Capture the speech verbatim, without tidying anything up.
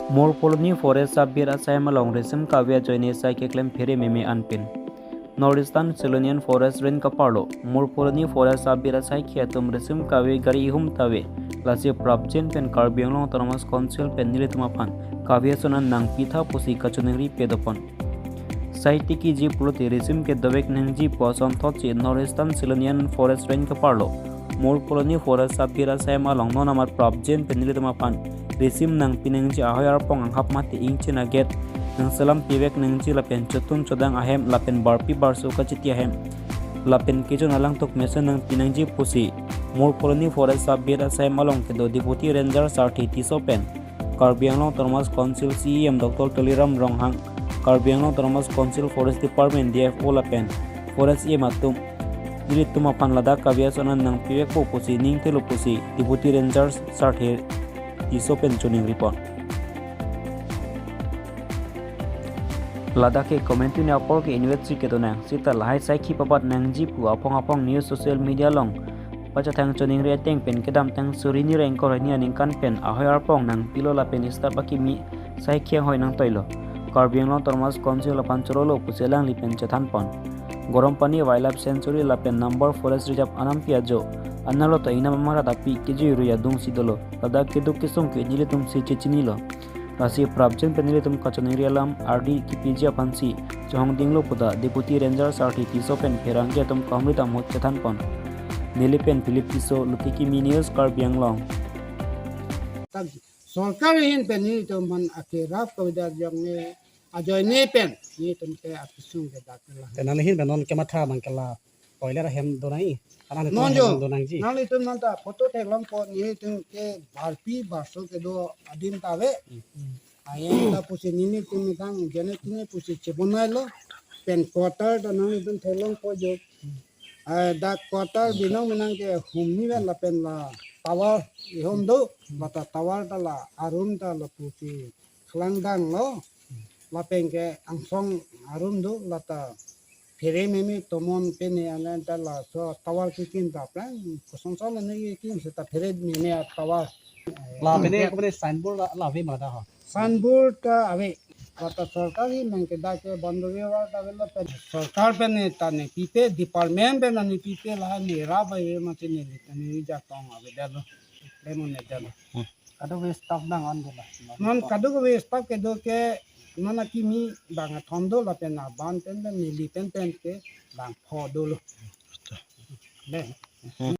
Mur Phuloni Forest Sub Beat asai malong risim kave ajoine sai keklem phere meme anpin. North Eastern Silonian Forest Range kaparlo Mur Phuloni Forest Sub Beat asai khi atum risim kave gari ihum ta ave. Lasi prapjin pen Karbi Anglong Autonomous Council pen nelitum aphan kave ason an nangpitha pusi kachiningri pedopon. Sai tikiji pulote risim kedovek nangji pu asonthotsi North Eastern Silonian Forest Range kaparlo Mur Phuloni Forest Sub Beat asai malong non amat prapjin pen nelitum aphan risim nangpi nangji ahoi arpong anghap mate ingchin aget nangselam pivek nangji lapen chotun chodang ahem lapen barpi barso kachiti ahem lapen kejun alangtuk mesen nangpi nangji pusi Mur Phuloni Forest Sub Beat asai malong kedo Deputy Ranger Sarthi Tisso pen Karbi Anglong Autonomous Council C E M Doctor Tuliram Ronghang, Karbi Anglong Autonomous Council Forest Department D F O lapen Forest E M atum nelitum aphan ladak kave ason an nangpivekpo pusi ningthelo pusi Deputy Ranger Sarthi Tisso pen chiningripon. Ladak ke komantu ni apor ke inutsi ketonang, seta lahai sai khi pabat nangji pu aphong aphong news social media along pachethang chiningri ateng pen kedamtang suri ni ra ingkoi ra hini aningkan pen ahoi arpong nangpilo lapen staff akimi sai khi anghoi nangtoilo. Karbi Anglong Autonomous Council aphan chorolo pusi alangli pen chethanpon. Garampani Wildlife Sanctuary lapen Nambor Forest Reserve anampi ajo, anarlo ta ingnam amarat api kejui rui adungsi dolo. Ladak keduk kesung ke nelitumsi chechinilo. Lasi prapjin pen nelitum kachiningri alam ardi kipiji aphansi chehongdinglo puta Deputy Ranger Sarthi Tisso pen pherangke atum kahumri ta ahut chethanpon. Neli pen Philip Tisso, Luti Kimi News, Karbi Anglong. Sorkar ahin pen nelitum aphan akerap kavedet jong ne ajoine pen nelitum ke akesung ke dak la. Te nangli ahin pen non kematha abang ke la toilet ahem do nangji. Kanan non jo hem do nangji. Nanglitum non ta photo theklongpo, nelitum ke barpi barso kedo adim ta ave. Hmm. Ahem ta pusi nelitum metang jene tini pusi chebonailo. Pen quarter ta nanglitum theklongpo jo. Ah, dak quarter binong menang ke humni ven lapen la tower ihum do. Lata tower ta la arum ta la pusi khelangdanglo. Lapen ke angsong arum do, lata phere meme tomon pene alan ta laso tower kekim ta aphrang kosonson ne kekim seta phere meme atower. La pene ko pene signboard la, la ave ma da ho. Signboard ta ave. Lata sorkar ahin pen ke dak ke boundary wall ta avelo pen sorkar pen ne ta ne pipe, department pen ne pipe, la ne ra bai ve mate ne ne jakong avedetlo. Lemon ne detlo. Hmm. Kadokave staff abang an do la. Non kadokave staff kedo ke non akimi abang athom do lapen aban pen pen neli pen pen ke abang pho dolo. Le. Hmm.